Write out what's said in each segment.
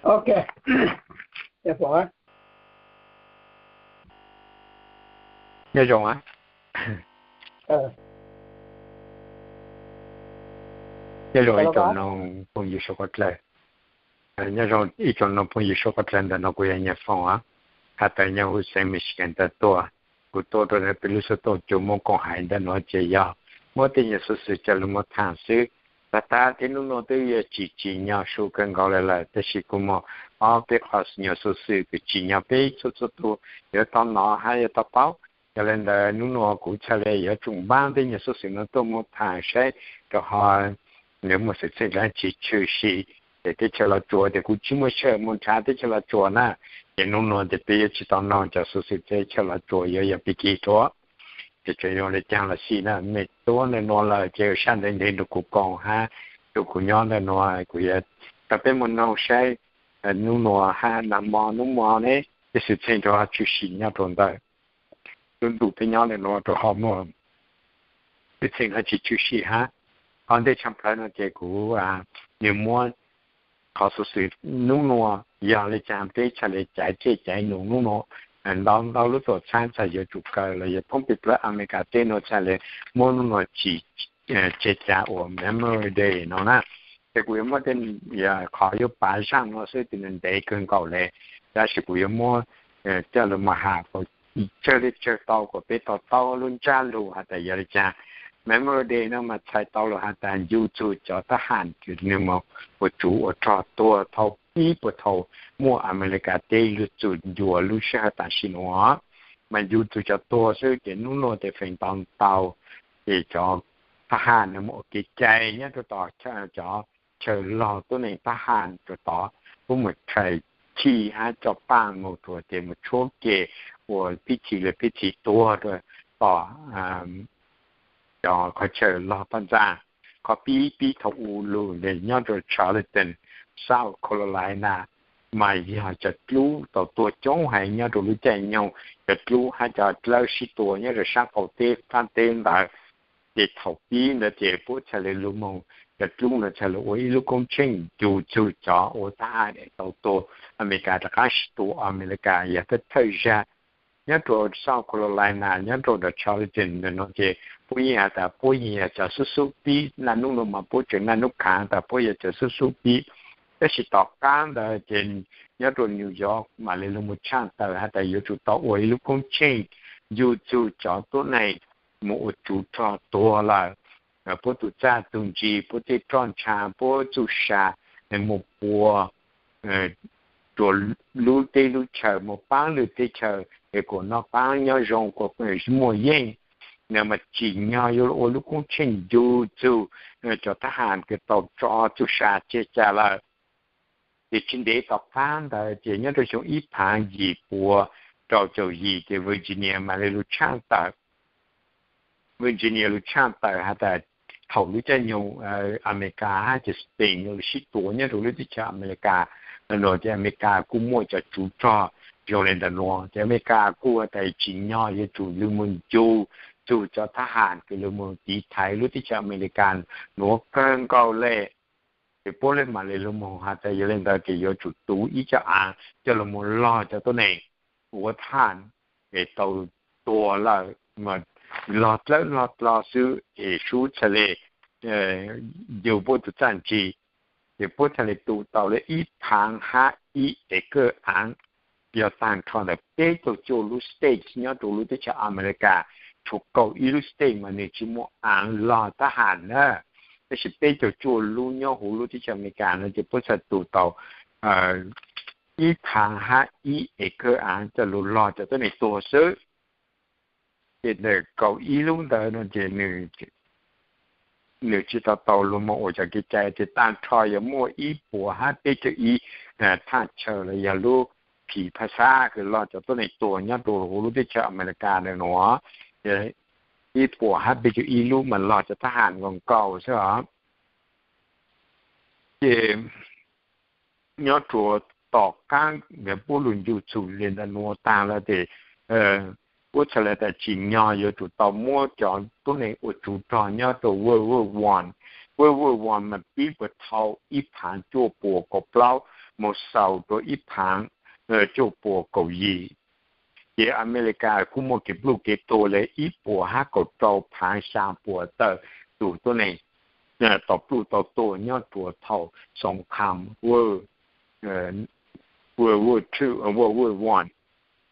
Ok. Nyob zoo, nyob zoo ib tsoom mloog phooj ywg suav qhov dlawg. Nyob zoo ib tsoom mloog phooj ywg suav qhov dlawg, ntawm no kuv yog Nyiaj Foom, has tas nyob huv xeev Michigan tawm tuaj. Kuv tuaj rau peb lub xov tooj cua muab koom hais ntawm no ces yog muab tej nyuag xuv xwm coj los mus tham xwb. Tag tag thiab hnub no twb yuav tsis tsim nyog su kawg nkaus li lawm, tab sis kuv muaj ob peb qho nyuag xuv xwm kws tsim nyog peb txhua txhua tus yuav tau hnov hab yuav tau paub. Yog li ntawd hnub no kuv txhaj le yuav tsum npaab tej nyuag xuv xwm no tuaj mus tham saib rau ho nws muaj xwm txheej dlaab tsi tshwm sim. Ces teb chaws Los Tsuas ces kuv tsis muaj chaw mus nrhav teb chaws Los Tsuas na, ces hnub no ces peb yuav tsis tau noog cov xuv xwm teb chaws Los Tsuas yuav yog pig kig rua. Ces tsuas yog le caag los xij na, mej tuab ntawm nuav lawm ces sab ntev ntev rua kuv koom hab rua kuv nyob ntawm nuav, kuv yuav rau peb mus noog saib hnub nuav hab nag mo hnub mo ne tej xwm txheej rua ho tshwm sim nyob rua ntawm lub ntuj peb nyob ntawm nuav rua ho muaj xwm txheej dlaab tsi tshwm sim hab. Ho ntej tshaj plawg no ces kuv nws muab qhov xuv xwm hnub nuav yog le caag peb txhaj le caiv tsej caiv num hnub nuav. Ntau ntau lub tuam txhab txhaj yuav tsum kaw los yog thoob peg plawg Amelikas teb nuav txhaj le muab hnub nuav tsim tseg cav ua Memorial Day no na. Ces kuv yuav muab tej qhov yuav pav zaaj no xwb ces nws ntev kawg nkaus le, tab sis kuv yuav muab coj lug mas has kom tsawg le tsawg tau kom peb to taub lub ntsab lug has tas yog le caag. Memorial Day no mas txhais tau lug has tas ncu txug cov thab ham kws nws mas ua tsuv ua rog tuag thaum pib puag thaum muaj Amelikas teb lug txug ncua lub sij hawm tam sim nuav, mas ncu txug cov tuag xwb ces hnub nuav ces feem ntau ntau ces cov thab ham nws mus ua kev cai nyob rua tom cov chaw log tuab neeg thab ham rua tod, puab mus rhais thij hab coj paaj moog rua ces mus tshuab ke ua pib txhij le pib txhij tuag rua tom cov qhov chaw log paj ntxaag. Qhov pib pib thaum u lug nyob rua Charleston, South Carolina, mas yog cov dlub tau tuag coob heev nyob rua lub caij nyoog cov dlub hab cov dlawb sib tua nyob rua saab qaum teb qaab teb ntawd. Ces thaum pib ntawd ces puab txhaj le lug moog, cov dlub ntawd txhaj le ua ib lub koob tsheej ncu txug cov ua thab ham tau tuag. Amelikas rov qaab sib tua, Amelikas yog thawj thawj zag nyob rua South Carolina nyob rua Charleston ntawm no ces puab yeej has tas puab yeej yog cov xub xub pib, naj nub nuav mas puab tseem naj nub khaav tas puab yog cov xub xub pib. Tab sis tom qaab ntawd ces nyob rua New York mam le lug mus tshaaj tawm has tas yuav tsum tau ua ib lub koob tsheej ncu txug cov tuab neeg mus ua tsuv rog tuag lawm, puab tug txaj tug ntsis, puab tej roj ntsha, puab txuj sa, mus pua rua lub teb lub chaw, mus paab lwm teb chaws es kuas noj qaab nyob zoo, kuas muaj yeej. Nws mas tsim nyog yuav ua lub koob tsheej ncu txug cov thab ham kws tau tso txuj sa tseg ca lawm. Ces tsis ntev tom qaab ntawd ces nyob rua xyoo ib phaav yim puas rau caum yim ces Virginia mam le lug tshaaj tawm. Virginia lug tshaaj tawm has tas thaum lub caij nyoog Amelikas hab ces Spain lug sib tua nyob rua lub teb chaws Amelikas, nuav ces Amelikas kuj muaj cov tsuv rog zoo le ntawm nuav ces Amelikas kuj has tas tsim nyog yuav tsum lug mus ncu txug cov thab ham kws lug mus tiv thaiv lub teb chaws Amelikas nuav kawg nkaus le. Ces puab le mam le lug moog has tas yog le ntawd ces yuav tsum tu ib cov aav coj lug mus log cov tuab neeg ua thab ham es tau tuag lawm, log dlawb log dlo xwb es sub txhaj le ncu puab tug txaj ntsis. Ces puab txhaj le tu tau le ib phaav hab ib acre aav, yog taag nrho ntawm peb caug cuaj lub state nyob rua lub teb chaws Amelikas. Tshuav kaum ib lub state mas nws tsis muaj aav log thab ham na, tab sis peb caug cuaj lub nyob huv lub teb chaws Amelikas no ces puab txhaj tu tau ib phaav hab ib acre aav coj lug log cov tuab neeg tuag xwb. Ces ntawm kaum ib lub ntawd no ces nws tsis tau tau lug moog ua cov kev cai ces taag nrho yuav muaj ib puas hab peb caug ib thaj chaw los yog lub phim phaj xab kws log cov tuab neeg tuag nyob rua huv lub teb chaws Amelikas ntawm nuav, ib puas hab peb caug ib lub mas log cov thab ham nkaus nkaus xwb os. Ces nyob rua tom qaab puab lug ncu txug le ntawm nuav taag lawm tes puab txhaj le tas tsim nyog yuav tsum tau muab cov tuab neeg ua tsuv rog nyob rua World War One. World War One mas pib puag thaum ib phaav cuaj puas kaum plaub moog xaus rua ib phaav cuaj puas kaum yim. Ces Amelikas kuj muaj kev pluj kev tuag le ib puas hab kaum rau phaav xyaa puas tawm tug tuab neeg tau pluj tau tuag nyob rua thaum xoom kham World War One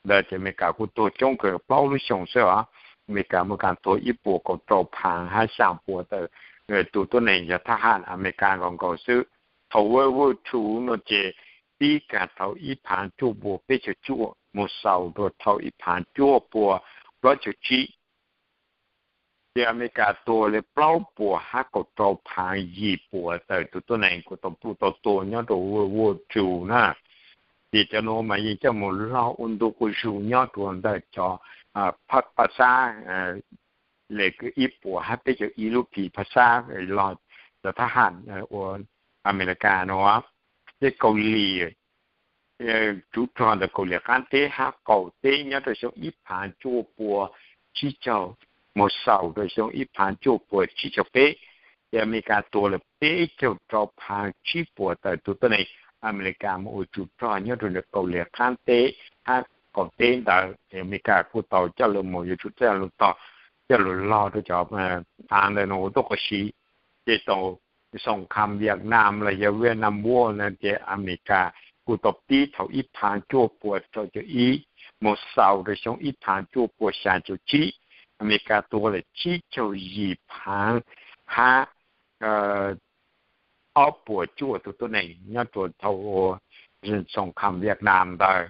ntawd ces Amelikas kuj tuag coob kawg plaub lub xyoo xwb os. Amelikas muaj kaam tuag ib puas kaum rau phaav hab xyaa puas tawm tug tuab neeg yog thab ham Amelikas nkaus nkaus xwb. Thaum World War Two nuav ces pib kaag thaum ib phaav cuaj puas peb caug cuaj moog xaus rua thaum ib phaav cuaj puas plaub caug tsib. Ces Amelikas tuag le plaub puas hab kaum rau phaav yim puas tawm tug tuab neeg kuj tau pluj tau tuag nyob rua World War Two na. Ces cov nuav mas yeej coj moog log ua ntu quas zug nyob rua ntawm cov phab xab le ib puas hab peb caug ib lub phim phab xab log cov thab ham ua Amelikas nuav. Ces Kaus Lim tsuv rog ntawm Kaus Lim qaab teb hab qaum teb nyob rua xyoo ib phaav cuaj puas tsib caug moog xaus rua xyoo ib phaav cuaj puas tsib caug peb, ces Amelikas tuag le peb caug rau phaav tsib puas tawm tug tuab neeg Amelikas moog ua tsuv rog nyob rua ntawm Kaus Lim qaab teb hab qaum teb ntawd. Amelikas kuj tau coj lug moog yuav tsum coj lug tog coj lug log rua cov aav ntawm nuav ua tuab qhov siv. Ces thaum xoom kham Vietnam los yog Vietnam War na ces Amelikas kuj tau pib thaum ib phaav cuaj puas rau caug ib moog xaus rua xyoo ib phaav cuaj puas xyaa caug tsib. Amelikas tuag le tsib caug yim phaav hab ob puas cuaj tug tuab neeg nyob rua thaum xoom kham Vietnam ntawd.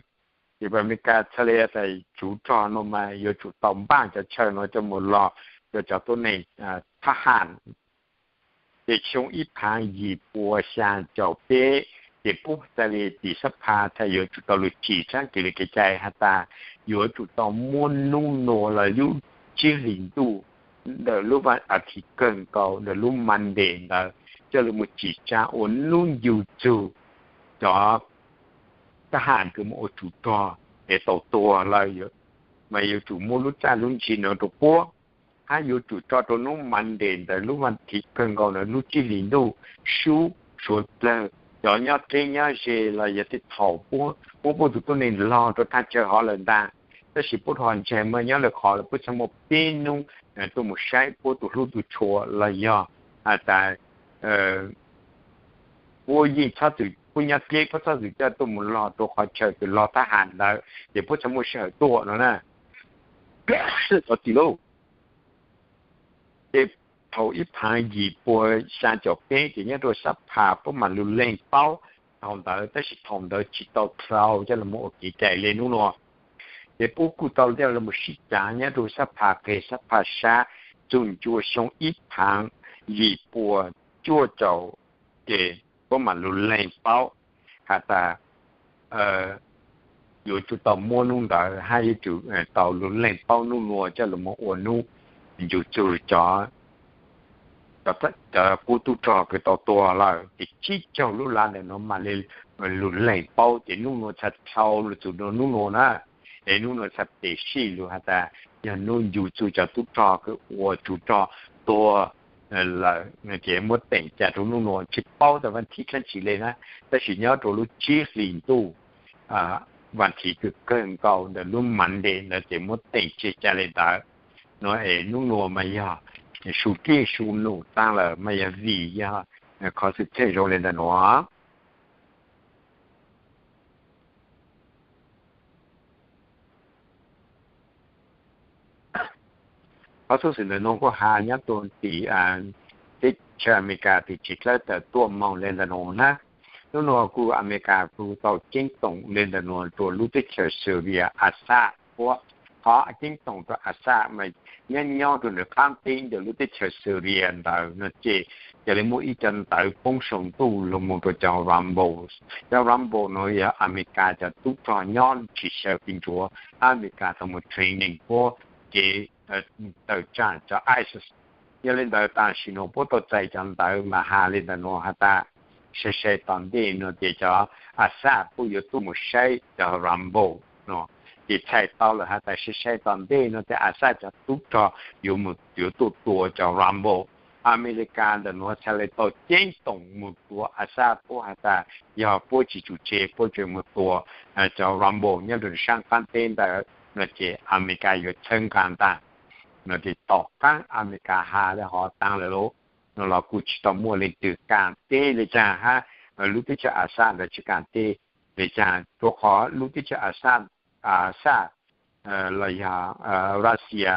Ces Amelikas txhaj le tas tsuv rog nuav mas yuav tsum tau npaaj cov chaw nuav coj moog log rua cov tuab neeg thab ham. Ces xyoo ib phaav yim puas xyaa caum peb ces puab txhaj le tim xab phas txhaj yuav tsum tau lug tsim tsaab kws le kev cai has tas yuav tsum tau muab nub nuav los lub tsib hlis ntuj ntawm lub vas as thiv kawg nkaus ntawm lub Monday ntawd coj lug moog tsim tsaab ua nub ncu txug cov thab ham kws moog ua tsuv rog es tau tuag lawm, mas yuav tsum muab lub txaj lub ntsis nuav rua puab, hab yuav tsum tso rua nub Monday ntawm lub vas thiv kawg nkaus ntawm lub tsib hlis ntuj sub suav dlawg cov nyob dleb nyob ze los yog tej thaum puab muab puab tug tuab neeg log rua thaj chaw hov lawm ntag. Tab sis puab ho ntseeg mas nyob lawm qhov lawm puab txhaj muaj peb nub tuaj moog saib puab tug hlub tug tshua los yog has tas puab yeej txhob txwm puab nyob dleb puab txhob txwm coj tuaj moog log rua qhov chaw kws log thab ham ntawd ces puab txhaj muaj sij hawm tuaj no na. Txi lauj, ces thaum ib phaav yim puas xyaa caum peb ces nyob rua xab phas puab mam lug leeg paub thaum ntawd, tab sis thaum ntawd tsi tau dlau coj lug moog ua kev cai le nub nuav. Ces puab kuj tau coj lug moog sib caav nyob rua xab phas qeg xab phas sab txug ncua xyoo ib phaav yim puas cuaj caum, ces puab mam lug leeg paub has tas yuav tsum tau muab nub ntawd hab yuav tsum tau lug leeg paub nub nuav coj lug moog ua nub ncu txug cov cov qub tub rog kws tau tuag lawm. Ces tsib caug lub lav ntawm nuav mam le lug leeg paub ces nub nuav txhaj dlau lug txug nub nuav na. Es nub nuav txhaj pem sij lug has tas yog nub ncu txug cov tub rog kws ua tsuv rog tuag lawm no ces muab teem ca rua nub nuav. Tsi paub tas vas thiv dlaab tsi le na, tab sis nyob rua lub tsib hlis ntuj vas thiv kws kawg nkaus ntawm lub Monday ntawd ces muab teem tseg ca le ntawd no. Es nub nuav mas yog su dlej su num taag lawm mas yog vim yog qhov xwm txheej zoo le ntawm nuav. Qhov xub xwm ntawm nuav kuj has nyob rua tim teb chaws Amelikas tim tsev dlawb tawm tuaj moog le ntawm nuav na. Nub nuav kuj Amelikas kuj tau ceeb toom le ntawm nuav rua lub teb chaws Syria Assad puab. Qhov ceeb toom rua Assad mas nyob nyob rua ntawm qaab teb ntawm lub teb chaws Syria ntawd no ces yog le muaj ib cov ntawv poob saum ntuj lug moog rua cov Rumble. Cov Rumble nuav yog Amelikas cov tub rog nyob tsis xyaw pes ntsuav, Amelikas tau moog training puab kev tawm tsaam cov ISIS. Yog le ntawd tam sim nuav puab tau txais cov ntawv mas has le ntawm nuav has tas sai sai tom ntej no ces cov Assad puab yuav tuaj mus saib cov Rambo no. Ces txhais tau lawm has tas sai sai tom ntej no ces Assad cov tub rog yuav mus yuav tuaj tua cov Rambo. Amelikas ntawm nuav txhad le tau ceeb toom mus tua Assad puab has tas yog puab tsis tsum tseg puab tseem mus tua cov Rambo nyob rua saab qaab teb ntawd no ces Amelikas yuav txhawb nqaa ntaag no. Ces tom qaab Amelikas has le hov taag lawm lauj no los kuj tsis tau muaj leej twg kaam teb le caag hab lub teb chaws Assad ntawd tsis kaam teb le caag rua qhov lub teb chaws Assad, Assad los yog Russia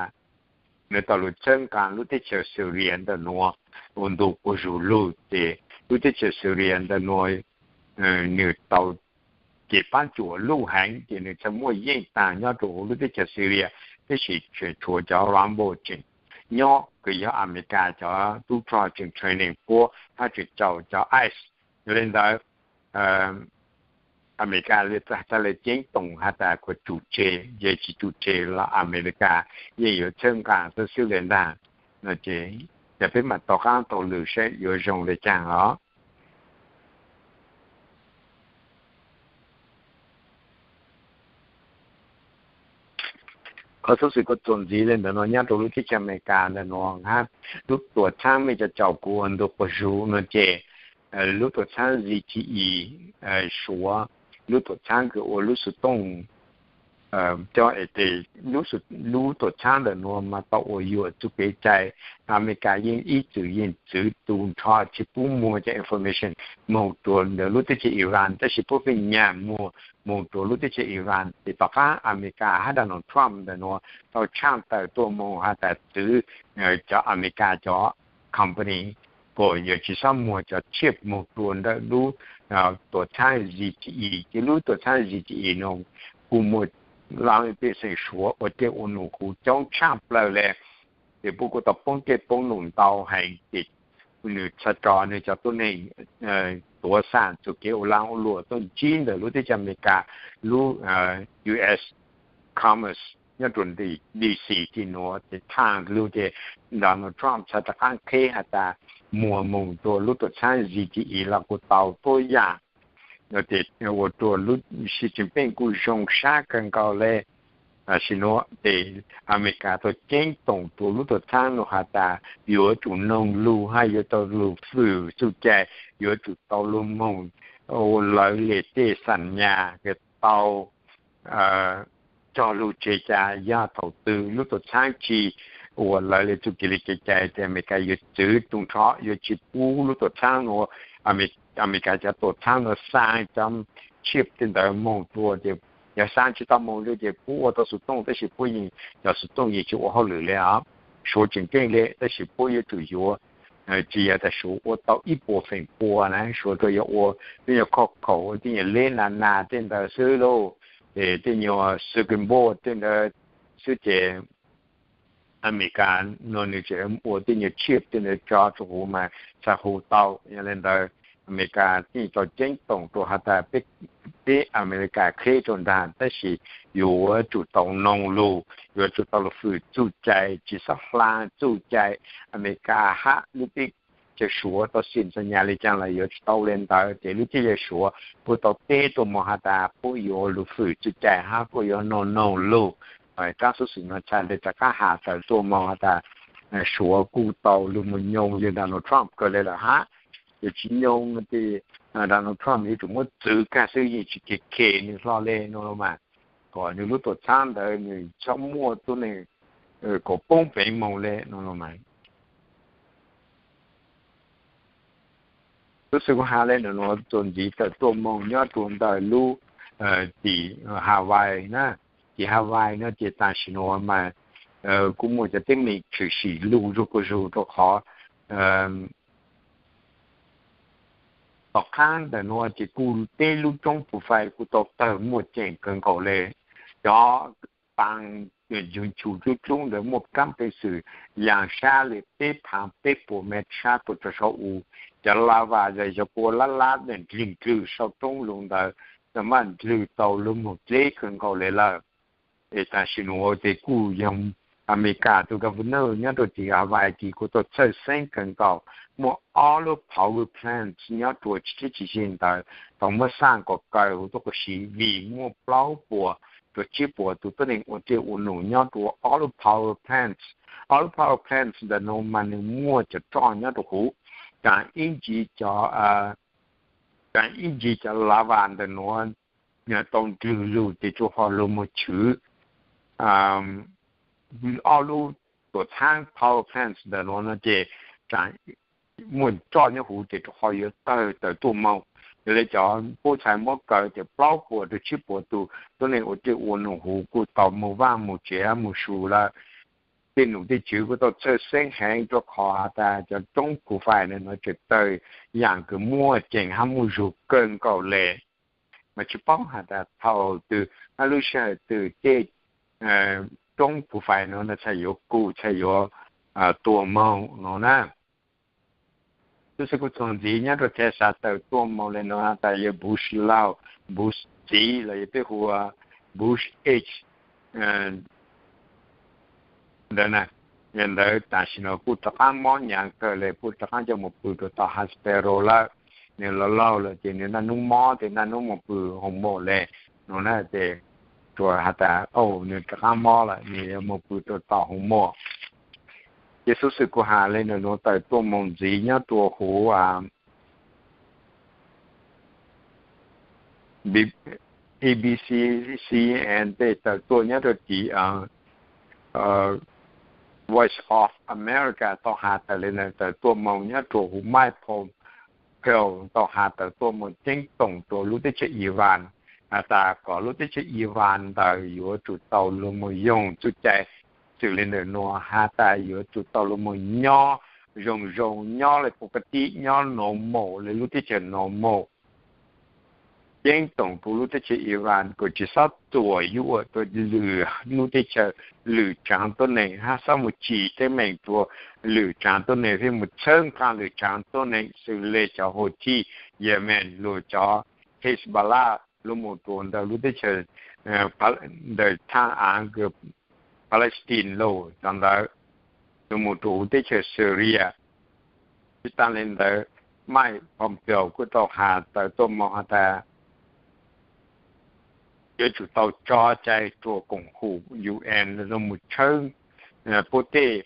nws tau lug txhawb nqaa lub teb chaws Syria ntawm nuav ua ntu quas zug lug ces lub teb chaws Syria ntawm nuav nws tau ces paab cuam luj heev ces nws txhad muaj yeej taag nyob rua huv lub teb chaws Syria. Tab sis tseem tshuav cov Rambo tseem nyob kws yog Amelikas cov tub rog tseem training puab hab tseem caum cov ICE. Yog le ntawd Amelikas le txhad le ceeb toom has tas kuas tsum tseg, yog tsis tsum tseg los Amelikas yeej yuav txhawb nqaa xwb xwb le ntag no. Ces peb maam tau qaab taug lw saib yuav zoo le caag os. Qhov xuv xwm kuv txuas ntxiv le ntawm nuav nyob rua lub teb chaws Amelikas ntawm nuav hab lub tuam txhaab mej cov caum kuv ua ntu quas zug no ces lub tuam txhaab ZTE Suav, lub tuam txhaab kws ua lub xuv tooj coj es tes lub tuam txhaab ntawm nuav mas tau ua yuam txuj kev cai. Amelikas yeej ib txwm yeej txwv tu nrho tsis pub muag cov information moog rua ntawm lub teb chaws Iran, tab sis puab pheej nyam muag moog rua lub teb chaws Iran. Ces tom qaab Amelikas hab Donald Trump ntawm nuav tau tshaaj tawm tuaj moog has tas txwv cov Amelikas cov company kuas yuav tsis xob muag cov chip moog rua ntawm lub tuam txhaab ZTE. Ces lub tuam txhaab ZTE no kuj muaj laj pej xeem Suav ua tej ua num huv coob tshaj plawg le. Ces puab kuj tau poob tej poob num ntau heev ces nws txhad tso nws cov tuab neeg tuav xam txuj kev ua laab ua luam tuaj ntsib ntawm lub teb chaws Amelikas lub US Commerce nyob rua DC tim nuav ces thaam lug ces Donald Trump txhad rov qaab qheb has tas muag moog rua lub tuam txhaab ZTE los kuj tau tuab yaam no ces ua rua lub Xi Jinping kuj zoo sab kawg nkaus le. Tam sim nuav ces Amelikas tau ceeb toom rua lub tuam txhaab nuav has tas yuav tsum noog lug hab yuav tau lug fwm txuj cai, yuav tsum tau lug moog ua lawv le tej xam nyas kws tau cog lug tseg cas yog thaum twg lub tuam txhaab tsis ua lawv le txuj kev le kev cai ces Amelikas yuav txwv tu nrho, yuav tsis pub lub tuam txhaab nuav. Amelikas cov tuam txhaab nuav xaa cov chip tej ntawd moog rua ces yog xaa tsis tau moog rua ces puab ua tau xuv tooj tab sis puab yeej cov xuv tooj yeej tsis ua hauj lwm le os. Suav tseem ceeb le tab sis puab yuav tsum yuav, tsis yog tas Suav ua tau ib puas feem pua na, Suav tsuas yog ua tej nyuag khauj khaum, tej nyuag leb nas nas tej ntawd xwb lauj. Es tej nyuag circuit board tej ntawd xwb ces Amelikas no nws tseem ua tej nyuag chip tej ntawd tso rua huv mas txhaj hu tau. Yog le ntawd Amelikas yeej tau ceeb toom rua has tas peb Amelikas qheb rua nraag tab sis yuav tsum tau noog lug, yuav tsum tau lug fwm txuj cai, tsis xob hla txuj cai. Amelikas hab lub teb chaws Suav tau sim ntxhua nyas le caag los yuav tsis tau le ntawd ces lub teb chaws Suav puab tau teb tuaj moog has tas puab yuav lug fwm txuj cai hab puab yuav noog noog lug. Kaab xuv xwm no txhad le rov qaab has tawm tuaj moog has tas Suav kuj tau lug moog nyoog yawg Donald Trump kawg le lawm hab. Yog tsis nyoog ces Donald Trump yuav tsum muab txwv kag xwb, yeej tsis khe khe nws hlo le no los mas, kom nws lub tuam txhaab ntawd nws txhob muaj tuab neeg kom poob peev moog le no los mas. Lub xwm kuv has le nuav txuas ntxiv tawm tuaj moog nyob rua ntawm lub tim Hawaii na. Tim Hawaii no ces tam sim nuav mas kuj muaj cov teeb meem tshwm sim lug zug kuj zug rua qhov tom qaab ntawm nuav ces kuj teb lub roob Phu Fai kuj tau tawg muaj ceem kawg nkaus le. Cov paa nchuv nchuv ntawd muaj kaab peev xwm yaa sab le peb phaav peb puas mev sab tuaj rua sau u. Cov lava yog yog kua lab lab ntawd ndlwg ndlwg sau roob lug ntawd, maj ndlwg tau lug moog dleb kawg nkaus le lawm. Es tam sim nuav ces kuj yog Amelikas tug governor nyob rua tim Hawaii ces kuj tau txhawj xeeb kawg nkaus muaj ob lub power plants nyob rua tsis deb tsis ze ntawd tau muab xaj kom kaw huv tuaj huv si vim muaj plaub puas rua tsib puas tus tuab neeg ua dej ua num nyob rua ob lub power plants. Ob lub power plants ntawm nuav mas nwg muaj cov roj nyob rua huv, kaam ib ntsis cov, kaam ib ntsis cov lava ntawm nuav tau nrwg lug ces rua qhov lug moog chwv ob lub tuam txhaab power plants ntawm nuav no ces muaj roj nyob huv ces rua qhov yuav tawg tawm tuaj moog. Yog le cov puab txhais muab kaw ces plaub puas rua tsib puas tus tuab neeg ua dej ua num huv kuj tau moog vaaj moog tsev moog su lawm. Tej num tej tswv kuj tau txhawj xeeb heev rua qhov has tas cov roob Pu Fais no tseem tawg yaam kws muaj ceem hab muaj zug kawg nkaus le. Mas tsis paub has tas thaum twg hab lub sij hawm twg tej roob Pu Fais no txhaj yuav kuj txhaj yuav tuag moog no na. Tub xwb kuj txuas ntxiv nyob rua Texas tawm tuaj moog le no has tas yog Bush Laug, Bush txiv los yog peb hu ua Bush H ntawd na. Yog ntawd tam sim no kuj rov qaab mob nyaav kawg le, kuj rov qaab coj moog pw rua tom hospital lawm. Nwg laug laug lawm ces nwg naj nub mob ces naj nub moog pw hoo mom le no na. Ces tsuas has tas, o, nwg rov qaab mob lawm, nwg yuav moog pw rua tom hoo mom. Ces xuv xwm kuv has le nuav tawm tuaj moog ntxiv nyob rua huv A B C, C N N tej tawm tuaj nyob rua tim Voice of America tau has tawm le ntawd, tawm tuaj moog nyob rua huv Mike Pompeo tau has tawm tuaj moog ceeb toom rua lub teb chaws Iran has tas kom lub teb chaws Iran ntawd yuav tsum tau lug moog yoog txuj cai xws le ntawm nuav has tas yuav tsum tau lug moog nyob zoo zoo, nyob le pov ka tib, nyob normal le lub teb chaws normal. Ceeb toom rua lub teb chaws Iran kom tsis xob txuam yuam rua lwm lub teb chaws, lwm tsaav tuab neeg hab xob mus tsim teeb meem rua lwm tsaav tuab neeg, pheej mus txhawb nqaa lwm tsaav tuab neeg xws le cov Houthi Yemen, lug cov Hezbollah, lug mus rua ntawm lub teb chaws ntawm thaaj aav kws Palestine lug cov ntawd, lug mus rua huv teb chaws Syria. Tsis taag le ntawd, Mike Pompeo kuj tau has tawm tuaj moog has tas yuav tsum tau tso cai rua koom haum U N lug mus tshawb puab tej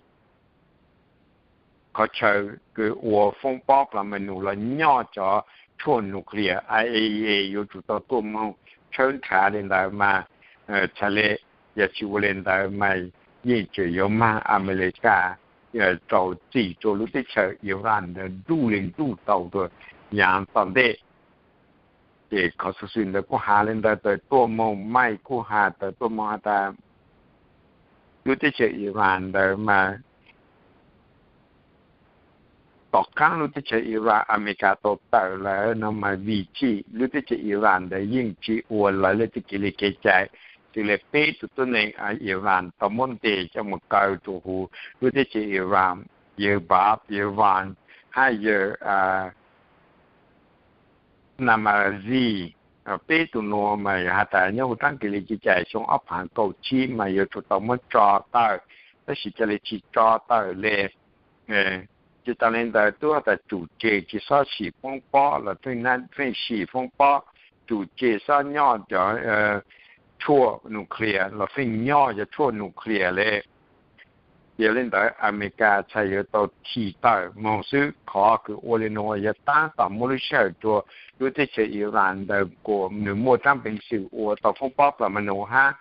qhov chaw kws ua foob pob plas ma nus los nyoj cov tshuaj nuclear. I A E A yuav tsum tau tuaj moog tshawb nrhav le ntawd mas txhais le, yog tsis ua le ntawd mas yeej tseem yuav mag Amelikas rau txim rua lub teb chaws Iran ntawd nruj le nruj tau rua yaav tom ntej. Ces qhov xuv xwm ntawd kuj has le ntawd tawm tuaj moog, Mike kuj has tawm tuaj moog has tas lub teb chaws Iran ntawd mas tom qaab lub teb chaws Iran Amelikas tau tawm lawm no mas vim tsi lub teb chaws Iran ntawd yeej tsis ua lawv le tej kev li kev cai. Xws le peb tug tuab neeg Iran tau muab ntes coj mus kaw rua huv lub teb chaws Iran, yawg Bob, yawg Van hab yawg Namazi. Peb tug nuav mas has tas nyob huv raab kev li kev cai xyoo ob phaav kaum tsib mas yuav tsum tau muab tso tawm, tab sis ca le tsis tso tawm le. Tsis taag le ntawd tub has tas tsum tseg tsis xob sim foob pob los pheej sim foob pob, tsum tseg xob nyoj cov tshuaj nuclear los pheej nyoj cov tshuaj nuclear le. Yog le ntawd Amelikas txhaj yuav tau thim tawm moog xwb. Qhov kws ua le nuav yog taab tom muaj lub sij hawm rua lub teb chaws Iran ntawd kuas nws muaj raab peev xwm ua tau foob pob plas ma nus hab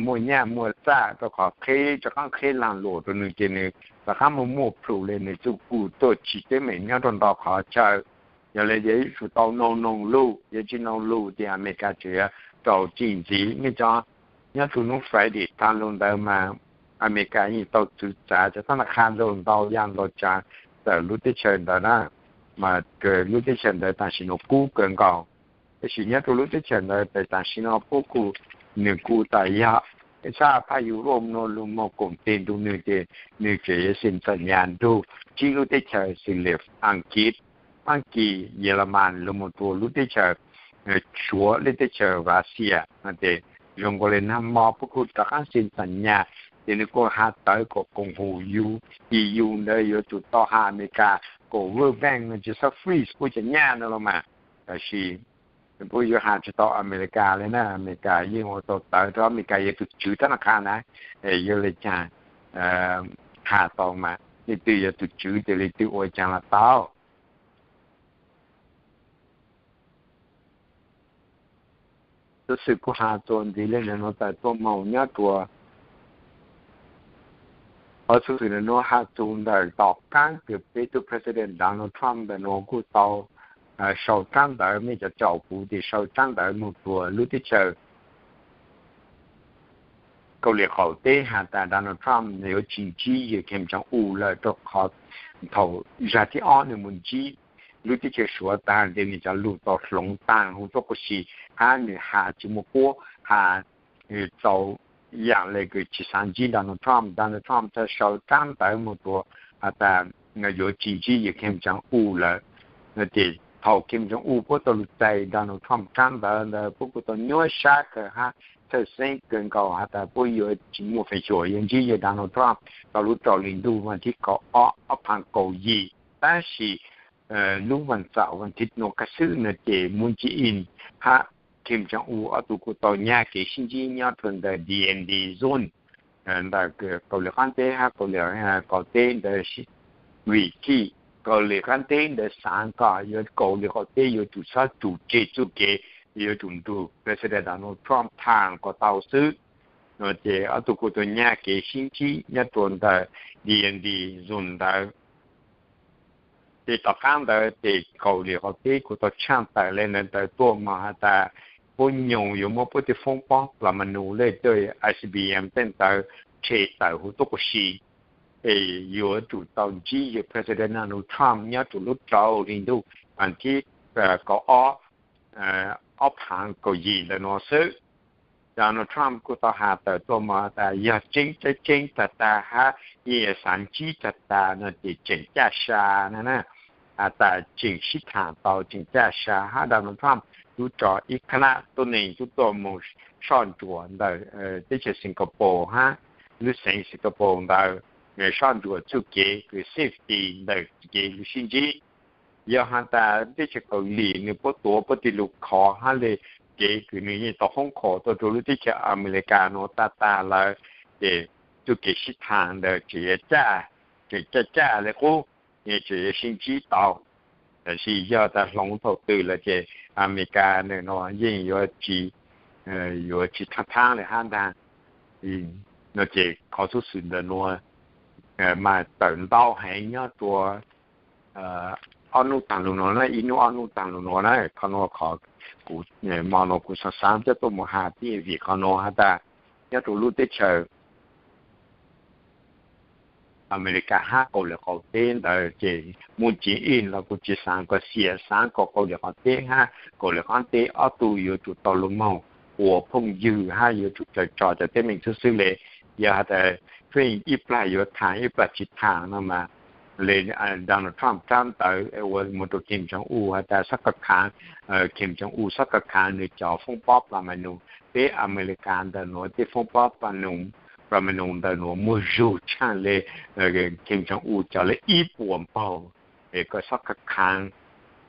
muaj nyaj muaj txaj rua qhov qheb rov qaab qheb laag luam rua nws ces nws rov qaab muaj muaj plhus le nws txuj kuj tuaj tsim teeb meem nyob rua ntau qhov chaw. Yog le yuav tsum tau noog noog lug, yog tsis noog lug ces Amelikas tseem yuav rau txim ntxiv. Mej cov nyob rua nub Friday taag lug ntawd mas Amelikas yeej tau txwv txav cov taab naj qha ntau ntau yam ntau tsaav tawm lub teb chaws ntawd na, mas lub teb chaws ntawd tam sim nuav kub kawg nkaus. Tab sis nyob rua lub teb chaws ntawd tes tam sim nuav puab kuj, nws kuj tas yog sab phab Europe nuav lug moog koom teg nrug nws ces nws tseem yuav xeem txom nyam nrug tsib lub teb chaws xws le Askiv, Faab Kis, Yelamas lug moog rua lub teb chaws Suav, lub teb chaws Russia no ces zoo nkaus le nag hmo puab kuj rov qaab xeem txom nyam. Ces nws kuj has tawv kom koom haum E U ntawd yuav tsum tau has Amelikas kaum World Bank no tsis txhob freeze puab cov nyaj no los mas, tab sis puab yuav has tsis tau Amelikas li na. Amelikas yeej ua tau tawv rau, Amelikas yog tus tswv thab naj qha na, yog li cas has tau mas leej twg yog tus tswv ces leej twg ua caag los tau. Xov xwm kuv has txuas ntxiv li ntawm nuav tawm tuaj moog nyob rua, qhov xov xwm ntawm nuav has txug ntawm tom qaab kws peb tug President Donald Trump ntawm nuav kuj tau sau tsab ntawv, mej cov caum kuv tes sau tsab ntawv moog rua lub teb chaws Kauslim Qaum Teb has tas Donald Trump yuav tsis ntsib yawg Kim Jong Un lawm, rau qhov thaum zag thib ob nwg moog ntsib lub teb chaws Suav taag tes nwg cov lug tau hloov taag huv tuab quas si, hab nwg has tsis muaj puab has tau yaam le kws tsis xaav ntsib Donald Trump. Donald Trump tau sau tsab ntawv moog rua has tas yuav tsis ntsib yawg Kim Jong Un lawm. Ces thaum Kim Jong Un puab tau lug txais Donald Trump tsab ntawv ntawd puab kuj tau nyuaj sab kawg hab txhawj xeeb kawg nkaus has tas puab yuav tsis muaj feem xyuam yuav ntsib yawg Donald Trump rau lub rau hli ntuj vas thib kaum ob, ob phav kaum yim. Tab sis lub vas xaum vas thiv nuav kag xwb no ces Moon Jae-in hab Kim Jong Un ob tug kuj tau nyag kev sib ntsib nyob rua ntawm D and D zone ntawm Kauslim Qaab Teb hab Kauslim Qaum Teb ntawd, vim txij Kauslim Qaab Teb ntawd xaav kom yuav Kauslim Qaum Teb yuav tsum txhob tsum tseg txuj kev, yuav tsum nrug President Donald Trump thaam kom tau xwb. Ces ob tug kuj tau nyag kev sib ntsib nyob rua ntawm D and D zone ntawd. Ces tom qaab ntawd ces Kauslim Qaum Teb kuj tau tshaaj tawm le ntawd ntawd tuaj moog has tas puab nyoog yuav muab puab tej foob pob plas ma nus le tej I C B M tej ntawd tshem tawm huv tuab quas si, es yuav tsum tau ntsib yawg President Donald Trump nyob rua lub rau hli ntuj vas thib kaum ob, ob phav kaum yim ntawm nuav xwb. Donald Trump kuj tau has tawm tuaj moog tas yog tseeb tseeb tseeb tag tag hab yeej xaav ntsib tag tag no ces tseem caj sa na, has tas tseem sib thaam tau tseem caj sa hab Donald Trump tub tso ib khnab tuab neeg tub tuaj moog soj ntsuam ntawm teb chaws Singapore hab lub xeev Singapore ntawd, soj ntsuam txuj kev kws safety ntawm kev lug sib ntsib. Yog has tas teb chaws Kauslim nwg puab tuav puab tej lug khov hab le kev kws nwg yeej tau khoob khom tuaj rua lub teb chaws Amelikas nuav tag tag lawm, ces txuj kev sib thaam ntawd tseem yuav caj, tseem caj caj le qub, tseem yuav sib ntsib tau. Tab sis yog tas hloov thaum twg lawm ces Amelikas nwg nuav yeej yuav tsis, yuav tsis thaab thaab le hab ntag. No ces qhov xub xwm ntawm nuav mas tawm ntau heev nyob rua ob nub taag lug nuav na, ib nub ob nub taag lug nuav na. Qhov nuav qhov kuv, mo nuav kuv xaav xaav coj tuaj moog has thiab vim qhov nuav has tas nyob rua lub teb chaws Amelikas hab Kauslim Qaum Teb ntawd ces Moon Jae-in los kuj tsis xaav kom xiam, xaav kom Kauslim Qaum Teb hab Kauslim Qaab Teb ob tug yuav tsum tau lug moog ua phooj ywg hab yuav tsum tau tso cov teeb meem xwb xwb le. Yog has tas pheej ib plag yuav thaam ib plag tsis thaam no mas le Donald Trump tsab ntawv ua moog rua Kim Jong Un has tas xob khav khaav, Kim Jong Un xob khav khaav nwg cov foob pob plas ma nus, peb Amelikas ntawm nuav tej foob pob plas ma nus ntawm nuav muaj zug tshaaj le Kim Jong Un cov le ib puas npaug, es koj xob khav khaav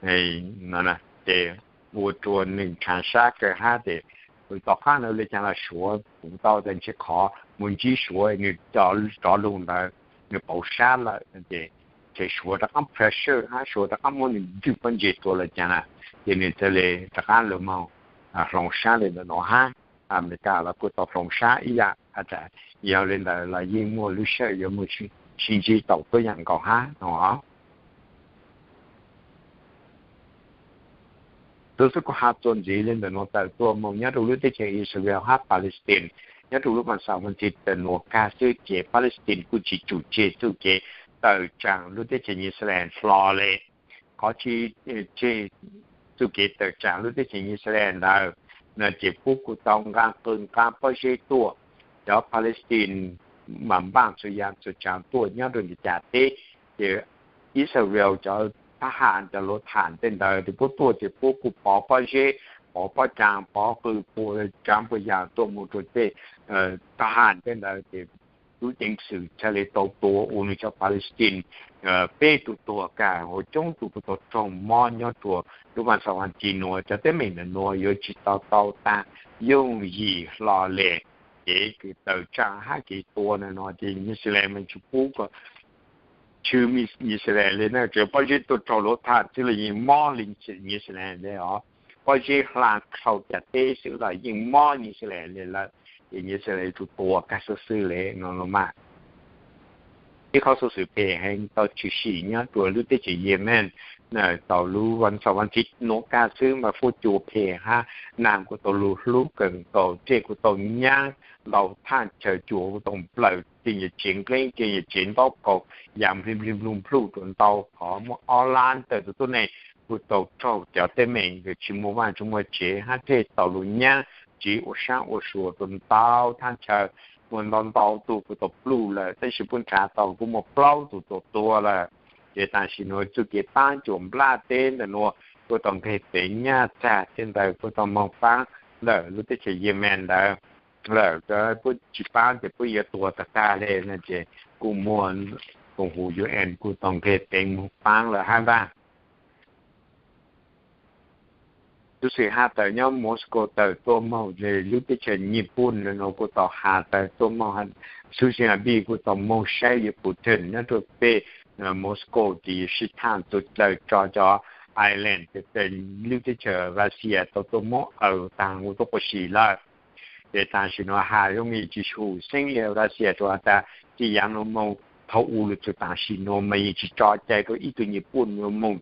no ces ua rua nwg nrhav sab kawg hab tes tom qaab ntawd le caag los Suav kuv tau tas ntshe qhov moog ntsib Suav nwg rov lug ntawd nwg pauv sab lawm ces, ces Suav rov qaab pressure hab Suav rov qaab muab nwg ntwj pob ntseg tua le caag na, ces nwg txawm le rov qaab lug moog hloov sab le ntawm nuav hab. Amelikas los kuj tau hloov sab ib yam has tas yog le ntawd los yeej muaj lub sij hawm yuav muaj sib ntsib tau tuab yaam nkaus hab no. Tub xwb kuv has txuas ntxiv le ntawm nuav tawm tuaj moog nyob rua lub teb chaws Israel hab Palestine, nyob rua lub vas xaum vas thiv tawm nuav kag xwb ces Palestine kuj tsis tsum tseg txuj kev tawm tsaam lub teb chaws New Zealand hlo le. Qhov tsis tseg txuj kev tawm tsaam lub teb chaws New Zealand ntawd no ces puab kuj tau nqaa qw nqaa pob zeb tuaj. Cov Palestine mas npaaj txhua yaam txhua tsaav tuaj nyob rua ntiav cas teb, ces Israel cov thab ham cov luav tham tej ntawd ces puab tuaj ces puab kuj pov pob zeb, pov pob tsaav, pov qw pua tsaav pua yaam tuaj moog rua tej thab ham tej ntawd ces tub ceev xwm chaw li tau tua ua nws cov Palestine peb tug tuag, kaj ua coob tug kuj tau raug mob nyob rua lub vaj xav vaj ci nuav. Cov teeb meem ntawm nuav yuav tsi tau tau taag yooj yim hlo le. Kev kws tawm tsaam hab kev tua ntawm nuav ces New Zealand mas tsi pub kom tshwm New Zealand le na, tsuas pob zeb tuaj raug luv thaj xwb los yeej mob li New Zealand le os. Pob zeb hla dhau cag teb xwb los yeej mob New Zealand le lawm. Ces New Zealand yuav tsum tua kag xwb xwb le no los mas. Ib qhov xuv xwm phem heev tau tshwm sim nyob rua lub teb chaws Yemen. Tau lub vaj xav vaj ci nuav kag xwb mas fuab cua phem hab nag kuj tau lug hlub kawg nkaus, dlej kuj tau nyab ntau, thaj chaw cua kuj tau nplawm, tej nyuag tsev nqeeb tej nyuag tsev ntaub kaus ya nplij nplij nplug nplug rua ntau qhov, muaj ob lab ntawm tus tuab neeg kuj tau raug cov teeb meem kws tsi muaj vaaj tsi muaj tsev hab dlej tau lug nyab tsiv ua saab ua sua rua ntau thaj chaw, muaj ntau ntau tug kuj tau pluj lawm, tab sis puab nrhav tau kuj muaj plaub tug tau tuag lawm. Ces tam sim nuav txuj kev paab cuam nplaj teb ntawm nuav kuj tau nqeg peev nyaj txag, tej ntawd kuj tau moog paab ntawm lub teb chaws Yemen ntawd lawm. Puab tsi paab ces puab yuav tuag tag tag le no ces kuj muaj koom huv U N kuj tau nqeg peev moog paab lawm hab ntag. Xuv xwm has tawm nyob Moscow tawm tuaj moog, lub teb chaws Nyij Pooj no kuj tau has tawm tuaj moog, xuv xwm has pib kuj tau moog saib yuav Putin nyob rua peg Moscow ces yuav sib thaaj txug dlaws tso cov island, lub teb chaws Russia tau tuaj muab aws taag ua tuab quas si lawm. Ces tam sim nuav has zoo yeej tsi hum xeeb le Russia rua has tas txij yaav nuav moog thaum u lug txug tam sim nuav mas yeej tsi tso cai rua ib tug Nyij Pooj yuav moog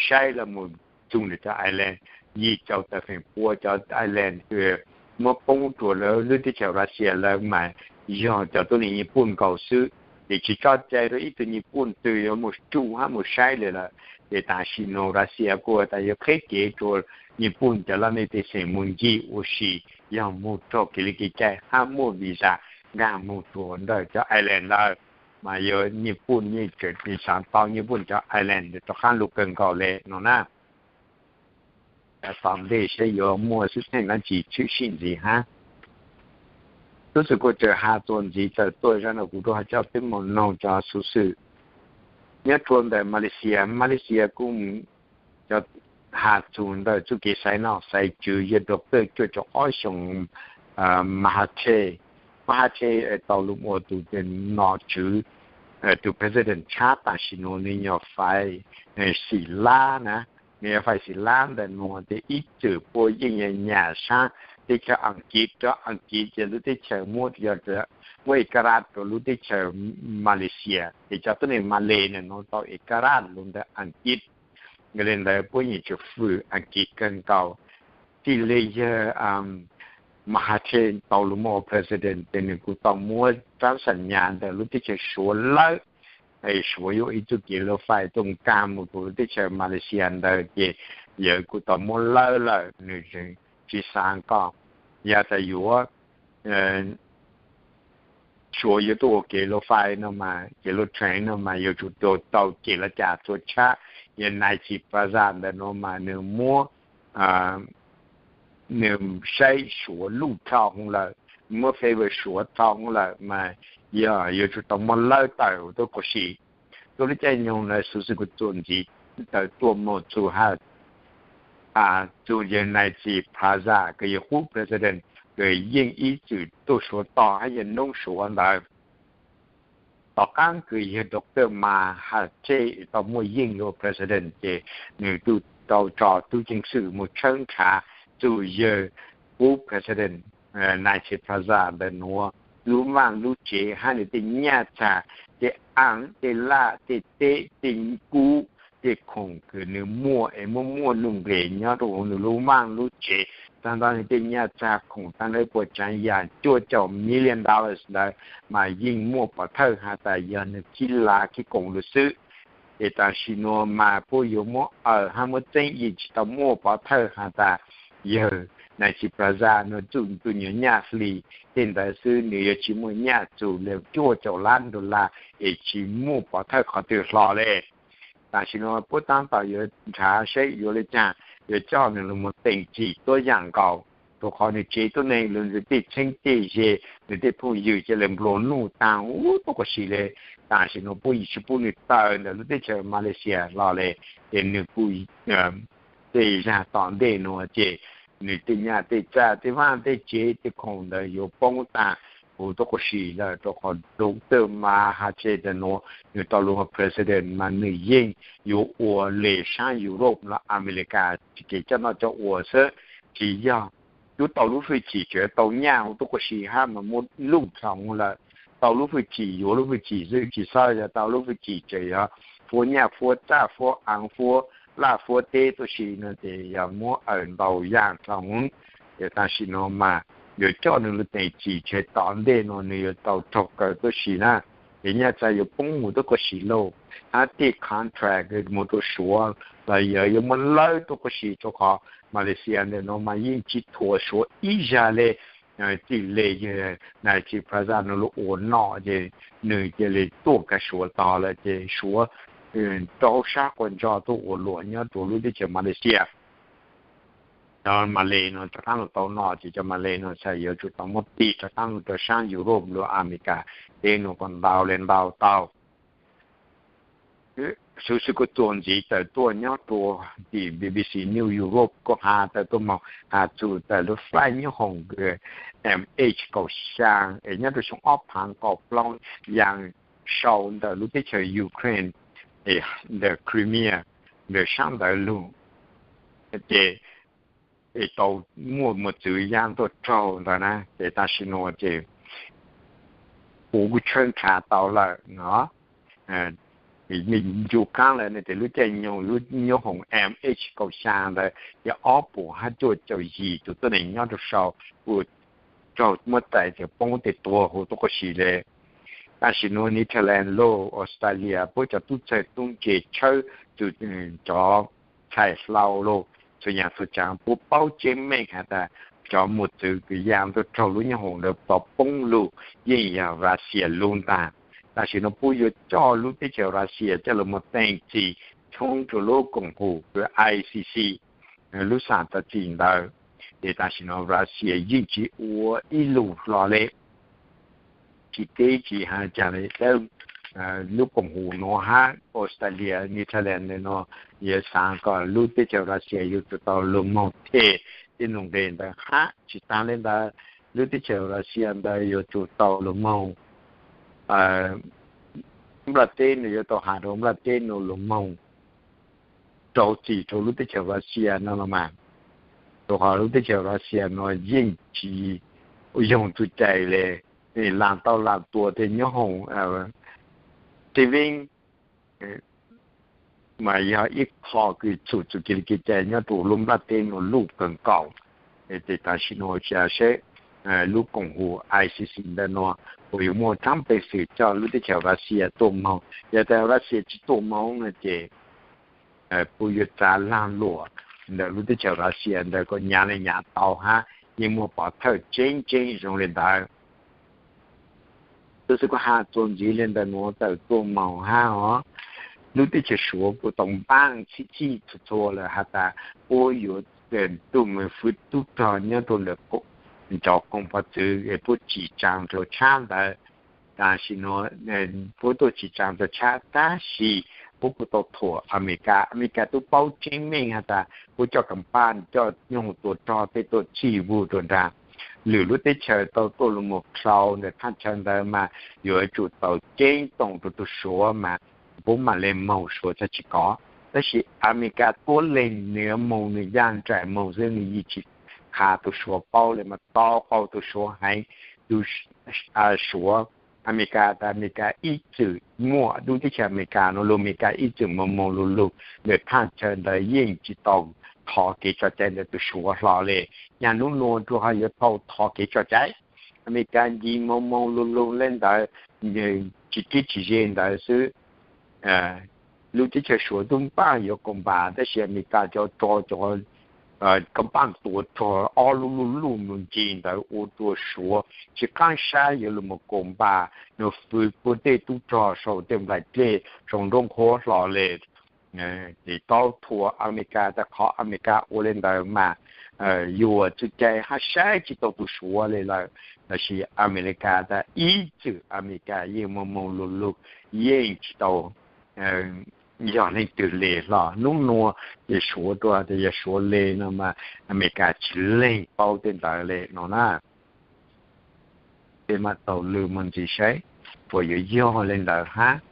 saib lawv moog txug ntawm cov island. Yim caum tawm feem pua cov island kws muab poob rua lawv lub teb chaws Russia lawm mas yog cov tuab neeg Nyij Pooj nkaus xwb, ces tsi tso cai rua ib tug Nyij Pooj twg yuav moog tsuj hab moog saib le lawm. Ces tam sim nuav Russia kuj tas yuav qheb kev rua Nyij Pooj cov laj mej pej xeem moog ncig ua si, yog moog raug kev li kev cai hab muaj visa nkaag moog rua ntawm cov island lawm, mas yuav Nyij Pooj yeej tseem tsi xaav tau Nyij Pooj cov island rov qaab lug kawg nkaus le no na. Tom ntej saib yuav muaj xwb theej dlaab tsi tshwm sim ntxiv hab. Tub xwm kuj tseem has txuas ntxiv tawm tuaj zaj no kuv rua has coj peb moog noog cov xuv xwm nyob rua ntawm Malaysia. Malaysia kuj cov has txug ntawm txuj kev xaiv nom xaiv tswv yawg doctor cuaj caum ob xyoos Mahathir. Mahathir tau lug ua tug nom tswv, tug president tshab tam sim nuav nwg yog Faiv Xim Lab na. Nwg yog Faiv Xim Lab ntawm nuav ces ib txwm puab yeej yog nyam saab teb chaws Askiv rua Askiv ces lub teb chaws muab yog muab ikarat rua lub teb chaws Malaysia ces cov tuab neeg Malay ntawm nuav tau ikarat lug ntawm Askiv. Yog le ntawd puab yeej tseem fwm Askiv kawg nkaus. Txij le yawg Mahathir tau lug moog ua president ces nwg kuj tau muab rab xam nyas ntawm lub teb chaws Suav lawb, Suav yuav ib txuj kev lub fais tuaj nkaag moog rua lub teb chaws Malaysia ntawd ces yawg kuj tau muab lawb lawm, nwg tsi xaav kom yog tas yuav Suav yuav tuaj ua kev lub fais no mas, kev lub train no mas yuav tsum tau cem lub cas txhua tshab. Yawg Najib Razak ntawm nuav mas nwg muab, nwg saib Suav luj dhau hwv lawm, muab favor Suav dhau hwv lawm mas yog yuav tsum tau muab lawb tawm tuab quas si. Tuab lub caij nyoog ntawd xuv xwm kuj txuas ntxiv tawm tuaj moog txug has txug yawg Najib Razak kws yog qub president kws yeej ib txwm tuaj Suav tog hab yog noob Suav ntawd. Tom qaab kws yawg doctor Mahathir tau muaj yeej lug president ces nwg tau tso tub ceev xwm moog tshawb nrhav txug yawg qub president Najib Razak ntawm nuav lub vaaj lub tsev hab nwg tej nyaj txag, tej aav, tej laj, tej teb, tej kub, tej khoom kws nwg muaj es muaj muaj nuj nqes nyob rua huv nwg lub vaaj lub tsev, taag nrho nwg tej nyaj txag khoom taag le puas tsaav yaam cuaj caum million dollars ntawd mas yeej muaj pov thawj has tas yog nwg khib laj khib koom lug xwb. Ces tam sim nuav mas puab yuav muab awm hab muab txeeb yeej tsi tau muaj pov thawj has tas yawg Najib Razak nuav txuj tug nyuag nyaj hli tej ntawd xwb, nwg yuav tsi muaj nyaj txug le cuaj caum lab dollar es tsi muaj pov thawj qhov twg hlo le. Tam sim nuav puab taab tom yuav nrhav saib yuav le caag yuav coj nwg lug moog teem txim tuab yaam nkaus. rau qhov nws tsev tuab neeg los nws tej txheeb tej ze, nws tej phooj ywg ca le nplua nuj taag ub tuab quas si le. Tam sim nuav puab yeej tsi pub nws tawm ntawm lub teb chaws Malaysia los le, ces nws kuj tej zag tom ntej nuav ces nws tej nyaj tej txag tej vaaj tej tsev tej khoom ntawd yuav poob taag huv tuab quas si lawm, rau qhov Doctor Mahathir ntawm nuav nws tau lug ua president mas nws yeej yuav ua le saab Europe los America kev coj noj coj ua xwb, tsi yog yuav tau lub fwj chim, tseem tau nyaj huv tuab quas si hab mas muab luj dlhau lawm. Tau lub fwj chim yuav lub fwj chim xwb, tsi xob yog tau lub fwj chim tseem yog fuab nyaj fuab txag fuab aav fuab laj fuab teb tuab si no ces yog muab awm ntau yaam dlhau. Ces tam sim nuav mas yuav coj nws lub teem tsim tseg tom ntej nuav nws yuav tau raug kaw tuab si na. Ces nyaj txag yuav poob huv tuab quas si lauj, hab tej contract moog rua Suav los yog yuav muab lawb tuab quas si, rua qhov Malaysia ntawm nuav mas yeej tsi thuam Suav ib zag le. Txij le Najib Razak nuav lug ua noj ces nws cia li tuaj kag Suav tog lawm ces Suav rau sab quas ntsog tuaj ua luam nyob rua lub teb chaws Malaysia. Cov Malay nuav rov qaab lug tau noj ces cov Malay nuav txhaj yuav tsum tau muab tig rov qaab lug rau saab Europe lug America teb nuav kuj ntau le ntau tau. Xuv xwm kuj txuas ntxiv tawm tuaj nyob rua tim B B C News Europe kuj has tawm tuaj moog has txug tawm lub flight nyob hoom M H kaum xyaa es nyob rua xyoo ob phaav kaum plaub yaam sau ntawm lub teb chaws Ukraine ntawm Crimea ntawm saab ntawd lug, ces tau muaj mos txwv yaam tuaj raug ntawd na. Ces tam sim nuav ces kuv kuj tshawb nrhav tau lawm no. Ncu qaab lawm no ces lub caij nyoog lub nyob hoom M H kaum xyaa ntawd yog ob puas hab cuaj caum yim tug tuab neeg nyob rua sau kuj raug muab txais txawm poob tej tuag huv tuab quas si le. Tam sim nuav Netherlands lauj, Australia puab cov tub txawg tub ntse tshawb txug cov txhais hlau lauj, txhua yaam txhua tsaav puab paub tseeb meej has tas cov mos txwv kws yaa tuaj raug lub nyob hoom ntawd tau poob lug yeej yog Russia lub ntag. Tam sim nuav puab yuav coj lub teb chaws Russia coj lug moog teem txim thoob rua lub koom haum kws I C C lub xam txim ntawd. Ces tam sim nuav Russia yeej tsi ua ib lug hlo le, tsi teb tsi has caag le. Lub koom haum nuav hab Australia, Netherlands nuav yuav xaav kom lub teb chaws Russia yuav tsum tau lug moog them tej num nqe ntawd hab tsi taag le ntawd, lub teb chaws Russia ntawd yuav tsum tau lug moog nplaj teb nuav, yuav tau has rua nplaj teb nuav lug moog rau txim rua lub teb chaws Russia no los mas, rua qhov lub teb chaws Russia nuav yeej tsi yoog txuj cai le. Laag tau laag tua tej nyob hoom tsev veeb mas yog ib qho kws txhum txug kev li kev cai nyob rua lub nplaj teb nuav luj kawg nkaus. Ces tam sim nuav xyov seb lub koom haum I C C ntawm nuav puas yuav muaj tsaab peev xwm coj lub teb chaws Russia tuaj moog. Yog tas Russia tsi tuaj moog no ces puas yuav txav laag luam ntawm lub teb chaws Russia ntawd kom nyav le nyav tau hab yeej muaj pov thawj tseeb tseeb zoo le ntawd. Tab sis kuv has txuas ntxiv le ntawm nuav tawm tuaj moog hab os, lub teb chaws Suav kuj tau npaaj txhij txhij txhua txhua lawm has tas puab yuav tug mws fwv tub rog nyob rua ntawm cov koom pov txwv es puab tsim tsaa rua tshab ntawd. Tam sim nuav puab tuaj tsim tsaa rua tshab tab sis puab kuj tau thuam Amelikas. Amelikas tub paub tseeb meej has tas puab coj kam paj coj nyooj tua rog tej tuaj txhij vug rua nraag. Lwm lub teb chaws tau tuaj lug moog dlhau ntawm thaaj chaw ntawd mas yuav tsum tau ceeb toom rua tug Suav mas puab mam le moog, Suav txhaj tsi kov. Tab sis Amelikas tuab leeg nwg moog nwg yaaj nraim moog xwb, nwg yeej tsi qha tug Suav paub le mas tau qaug tug Suav heev. Tug Suav, Amelikas tas Amelikas ib txwm muaj lub teb chaws Amelikas nuav lug, Amelikas ib txwm moog moog lug lug ntawm thaaj chaw ntawd yeej tsi tau thov kev tso cai ntawm tug Suav hlo le. Nyaj nub nuav rua ho yuav tau thov kev tso cai. Amelikas ncig moog moog lug lug le ntawd, tsi kib tsi ze ntawd xwb. Lub teb chaws Suav tub npaaj yuav koom npaas tab sis Amelikas cov rog cov kam paj tua rog ob lub luj luj moog ncig ntawd ua rua Suav tsi qaab sab yuav lug moog koom npaas, nwg fwv puab tej tub rog sau tej nplaim dlej sau nruab nqhuab hlo le. Ces tau thuam Amelikas tas qhov Amelikas ua le ntawd mas yuam txuj cai hab saib tsis tau tus Suav li lawm. Tab sis Amelikas tas ib txwm Amelikas yeej moog moog lug lug, yeej tsis tau yog leej twg li hlo. Nub nua ces Suav rua tas yog Suav li no mas Amelikas tsis leeg paub tej ntawd li no na. Peb mam tau lwm moog ntxiv saib puas yuav yog li ntawd hab.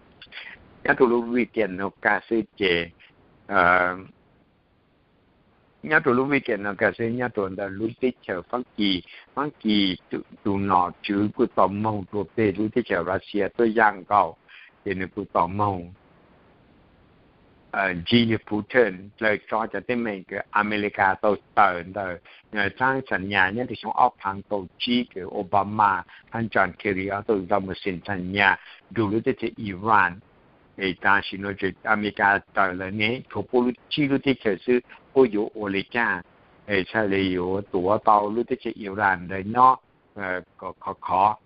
Nyob rua lub weekend no kag xwb ces, nyob rua lub weekend no kag xwb nyob rua ntawm lub teb chaws Faab Kis, Faab Kis tus nom tswv kuj tau moog rua peg lub teb chaws Russia tuab yaam nkaus, ces nwg kuj tau moog Xi Jinping dlawg tso cov teeb meem kws Amelikas tau tawm ntawm txaab xam nyas nyob rua xyoo ob phaav kaum tsib kws Obama hab John Kerry ob tug tau moog xam nyas nrug lub teb chaws Iran. Tam sim no Amelikas tawm lawm ne, tshuav puab lub tsib lub teb chaws xwb, puab yuav ua li caag? Txhaj le yuav tuav tau lub teb chaws Iran ntawd nyob khov khov.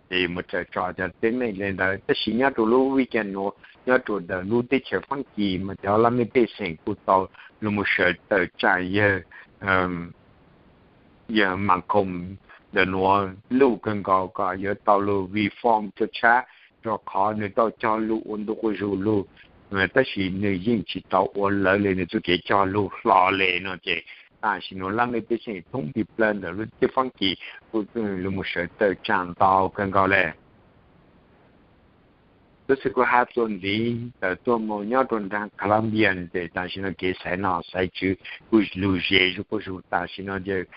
Ces yuav moog tawm tso cov teeb meem le ntawd. Tab sis nyob rua lub weekend nuav nyob rua ntawm lub teb chaws Faab Kis mas cov laj mej pej xeem kuj tau lug moog sawv tawm tsaam yawg, yawg Macron ntawm nuav luj kawg nkaus kom yuav tau lug reform rua tshab, rua qhov nwg tau cog lug ua ntu quas zug lug, tab sis nwg yeej tsis tau ua lawv le nwg txuj kev cog lug hlo le no ces tam sim nuav laj mej pej xeem thoob plawg ntawm lub teb Faab Kis kuj lug moog sawv tawm tsaam ntau kawg nkaus le. Lub sij kuj hab tuaj ntxiv tawm tuaj moog nyob rua nraag Colombia ces tam sim no kev xaiv nom xaiv tswv kuj lug ze zuj quas zug. Tam sim no ces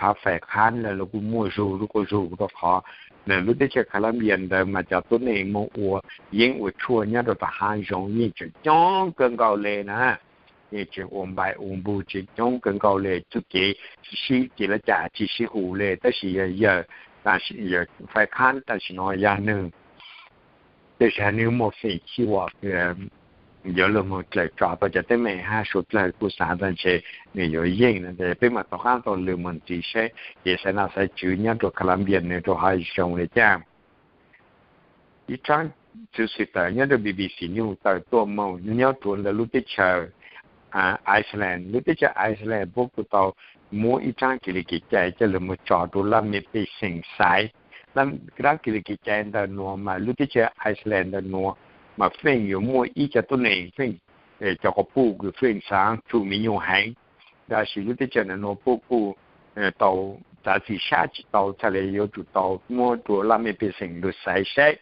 phav fais qhab lawm los kuj muaj zug zuj quas zug rua qhov ntawm lub teb chaws Colombia ntawd mas cov tuab neeg moog ua yeeb ua tshuaj nyob rua tom haav zoov yeej tseem coob kawg nkaus le na. Yeej tseem ua npaim ua npug tseem coob kawg nkaus le. Txuj kev sib, kev laj cas tsis sib hum le, tab sis yawg, yawg fais qhab tam sim no yog nwg, tej zag nwg muaj feem chiv uas yuav lug moog dlawg tso tau cov teeb meem hab suav dlawg kuj xaav tas ntshe nwg yuav yeej no. Peb mam rov qaab tau lwm moog ntxiv saib kev xaiv nom xaiv tswv nyob rua Colombia nwg rua haav zoov le caag. Ib tsaab xwm tawm nyob rua B B C News tawm tuaj moog nyob rua ntawm lub teb chaws Iceland. Lub teb chaws Iceland puab kuj tau muab ib tsaab kev li kev cai coj lug moog tso rua laj mej pej xeem xaiv. Tsaab kev li kev cai ntawm nuav mas lub teb chaws Iceland ntawm nuav mas feej yuav muaj ib co tuab neeg feej, cov quas puj kws feej xaav rhu mi nyuj heev. Tab sis lub teb chaws ntawm nuav puab kuj tau txav txim sab tsis tau, txhaj le yuav tsum tau muab rua laj mej pej xeem lug xaiv saib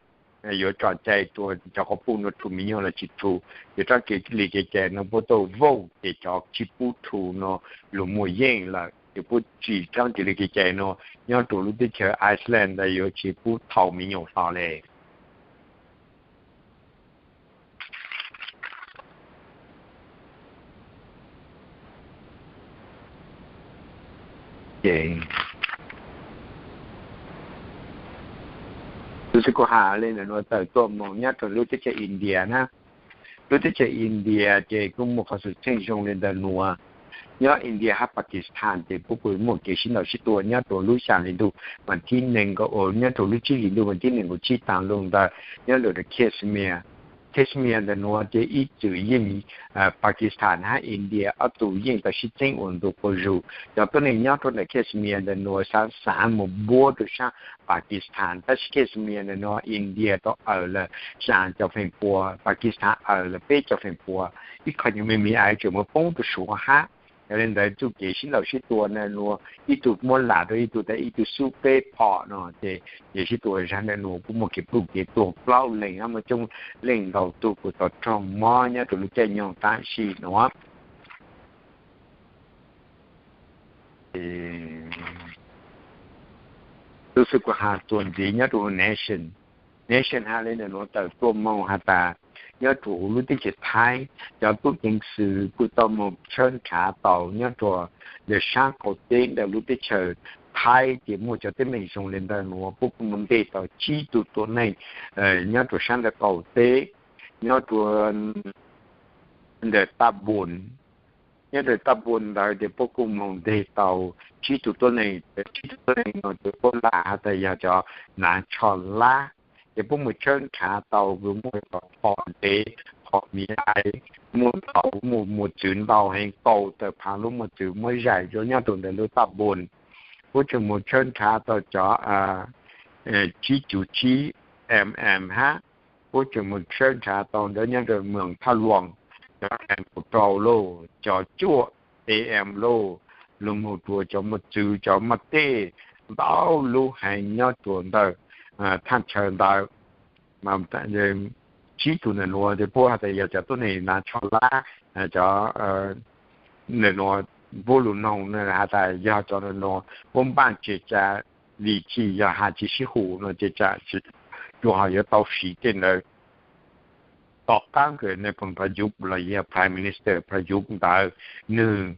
yuav tso cai rua cov quas puj nuav rhu mi nyuj los tsis rhu. Ces tsaab kev li kev cai nuav puab tau vote ces cov tsis pub rhu nuav lug muaj yeej lawm. Ces puab tsim tsaab kev li kev cai nuav nyob rua lub teb chaws Iceland ntawd yuav tsis pub thau mi nyuj hlo le. Tus xwb kuv has le ntawm nuav tawm tuaj moog nyob rua lub teb chaws India na. Lub teb chaws India ces kuj muaj qhov xwm txheej zoo le ntawm nuav. Nyob India hab Pakistan ces puab kuj muaj kev sib ntaus sib tua nyob rua lub xyaa hli ntuj vas thib neeg nkaum, nyob rua lub tsib hli ntuj vas thib neeg nkaum tsib taag lug ntawd nyob rua Kashmir. Kashmir ntawm nuav ces ib txwm yeej Pakistan hab India ob tug yeej tau sib txeeb ua ntu quas zug. Cov tuab neeg nyob rua ntawm Kashmir ntawm nuav xaav xaav moog npuab rua saab Pakistan, tab sis Kashmir ntawm nuav India tau awm lawm xyaa caum feem pua, Pakistan awm lawm peb caum feem pua. Ib qho nyuas me me ais tseem muaj poob rua Suav hab. Yog le ntawd txuj kev sib ntaus sib tua ntawm nuav ib tug muab lam rua ib tug, tas ib tug xub peb phom no ces kev sib tua zag ntawm nuav kuj muaj kev pluj kev tuag plaub leeg hab muaj coob leej ntau tug kuj tau raug mob nyob rua lub caij nyoog tam sim nuav. Tus xwb kuv has txuas ntxiv nyob rua Nation. Nation has le ntawm nuav tawm tuaj moog has tas nyob rua huv lub teb chaws Thaib, cov tub ceev xwm kuj tau moog tshawb nrhav tau nyob rua ntawm saab qaum teb ntawm lub teb chaws Thaib ces muaj cov teeb meem zoo le ntawm nuav puab kuj moog nteg tau tsib tug tuab neeg nyob rua saab ntawm qaum teb, nyob rua ntawm Tabun. Nyob rua Tabun ntawd ces puab kuj moog nteg tau tsib tug tuab neeg, tsib tug tuab neeg no ces puab lam has tas yog cov nav tsho lab, ces puab moog tshawb nrhav tau kws muaj cov phom ntev, qhov mi ai muaj thaum muaj mos txwv ntau heev, kaum tawm phav lub mos txwv muab zaim rau nyob rau ntawm lub taj npoos. Puab tseem mus tshawb nrhav tau cov tsib cuv tsib mm hab, puab tseem mus tshawb nrhav tau ntawd nyob rau moos Thaj Luam, cov M kaum rau lauj, cov cuaj A M lauj, los mus rua cov mos txwv cov maj tej ntau lub heev nyob rua ntawm thaj chaw ntawd. Tsib tug ntawm nuav ces puab has tas yog cov tuab neeg Nav Tsho Lab, cov ntawm nuav puab lug noog has tas yog cov ntawm nuav puab npaaj tse tsa lim thim yog has tsis sib hum no ces tsam tsis tshua ho yuav tau siv tej ntawd. Tom qaab kws nws Prayuth los yog Prime Minister Prayuth ntawd, nwg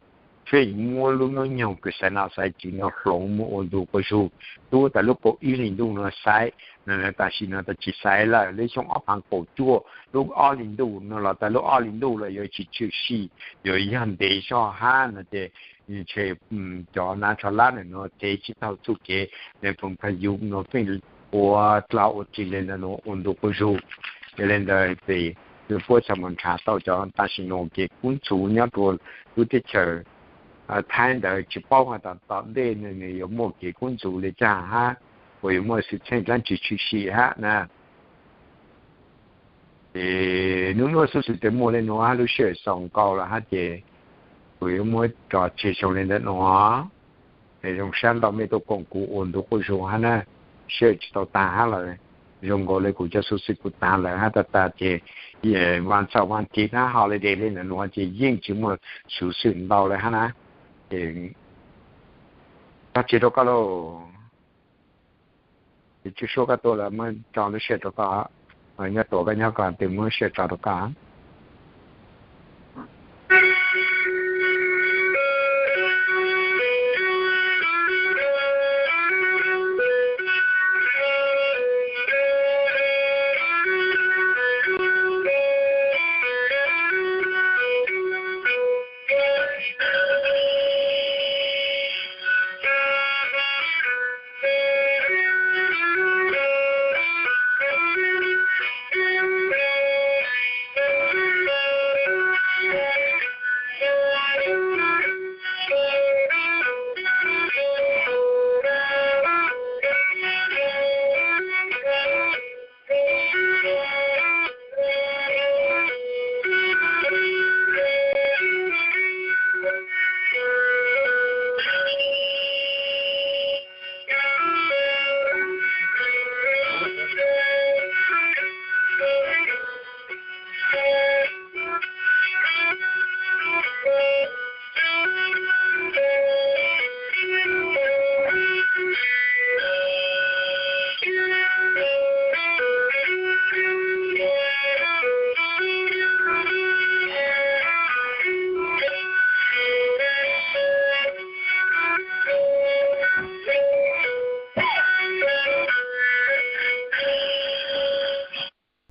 pheej muab lub hnub nyoog kws xaiv nom xaiv tswv no hloov mus ua ntu quas zug, tuab tas lub kaum ib hli ntuj no xaiv, tam sim no tas tsis xaiv lawm. Lub xyoo ob phav kaum cuaj lub ob hli ntuj no los tas lub ob hli ntuj los yuav tsis tshwm sim, yuav yog ntev zog hab no ces ntshe cov Nav Tsho Lab ntawm nuav tev tsis taug txuj kev, nws Prayuth no pheej ua dlog ua rig le ntawm nuav ua ntu quas zug. Yog le ntawd ces puab txhaj mus nrhav tau cov tam sim nuav kev kub ntxhuv nyob rua lub teb chaws Thaib ntawd, tsis paub has tas tom ntej nws yuav muaj kev kub ntxhuv le caag hab, puas yuav muaj xwm txheej dlaab tsi tshwm sim hab na. Ces nub nuav xuv xwm tes muaj le nuav hab lub sij hawm xaus nkaus lawm hab ces kuv yuav muab rov tseg xyoo le ntawm nuav. Es zoo sab nrau mej tuaj koom kuv ua ntu quas zug hab na, sij hawm tsis tau taag hab lawm. Zoo nkaus le kuv cov xuv xwm kuv taag lawm hab tag tag ces vas xaum vas thiv hab holiday le ntawm nuav ces yeej tsis muaj xuv xwm ntau le hab na. Ces tso tseg rau koj lauj. Ces tsi suav koj tuaj lawm muab tso lub sij hawm rau koj, nyob tuam koj nyob koj, tes muab lub sij hawm tso rau koj.